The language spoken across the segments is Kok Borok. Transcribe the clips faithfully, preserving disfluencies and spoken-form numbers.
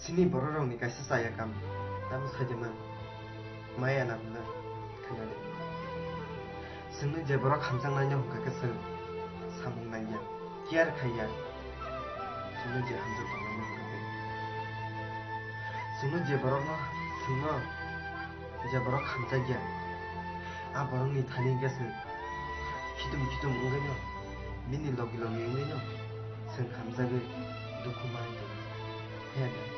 Chini bororokni kaisa chaya kam, tamo saidima maya nangna khainani. Chwngno je borok hamjaknaino hwnkha khe chwng samung nangya, care khaiya. Chwngno je hamjak tongnaino hwnkha khe. Chwngno je borokno, chwngno je borok hamjakya, a borokni thani hwnkhe chwng khitum khitum wngwino, bini logi logi wngwino chwng hamjagwi dukhu manwi tongo. He da?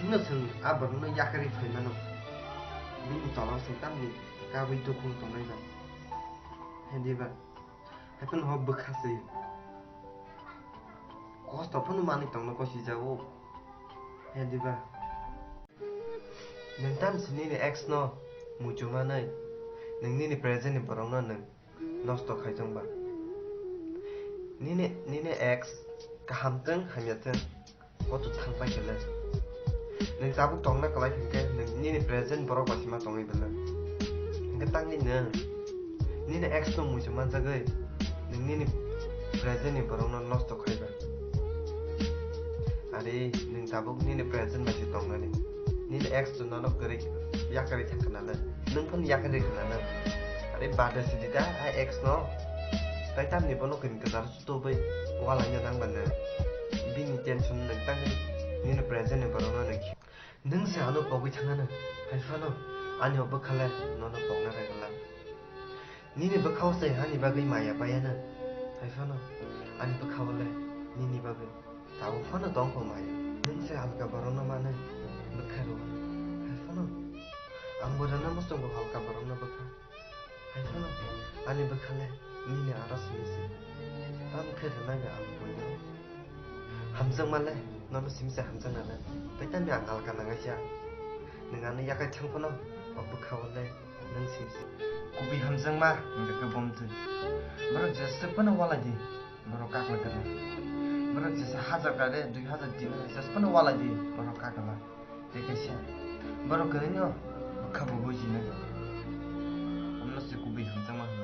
Chwngno chwng a borokno yakarwi phaimano, bini tolao chwng tamni kabwi dukhu tongnai ba? He diba? Haiphano ho bwkha se. Kosto phano manwi tongna kosijago. He diba? Nwng tamsi nini ex no muchungmanwi nwng nini present ni borokno nwng nosto khaijak ba? Nini, nini ex kaham thwng hamya thwng, o to thangpai khe le. Nwng tabuk tongna kwlai hwnkhe nwng nini present borok bai sima tongwi belai. Hwnkhe tangwi nwng nini ex no muicha manjagwi nwng nini present ni borokno nosto khaiba. Are nwng tabuk nini present bai se tongnani. Nini ex to nono kwrwi yakarwi thangkha nalai. Nwng phano yakarwi kha nalai. Are bada sidi ta a ex no. Tai tamni bono kwrwi kwcharo. Tubui walaina nang ba nwng. Bini tension nwng tangwi nini present ni borokno nwng khe. Nwng se ano pogwi thangano, hai phano ani o bwkha le nono pokna rwgwlak. Nini bwkha o se hani bagwi maya paiano, hai phano ani bwkha o le nini bagwi tabuk phano tong kho maya. Nwng se alka borokno manwi bwkha rwo, hai phano ang bo rwna muchungo alka borokno bwkha. Hai phano ani bwkha le nini aro simi se. Tamo khe rwnai ba ang buino. Hamjakma le nono simi se hamjakna le. Tei tamni ang alka nangaisa. Nwng ano yakai thang phano o bwkha o le nwng simi se. Kubui hamjakma hwnkhe khe bomtwi. Borok jesa phano walai di. Borok kakla kwrwi. Borok jesa hajar kare, dui hajar, tin hajar jesa phano walai di. Borok kakla. Tei kaisa borok kwrwino bwkha bo bujinai. Omno se kubui hamjakma hwnkhe.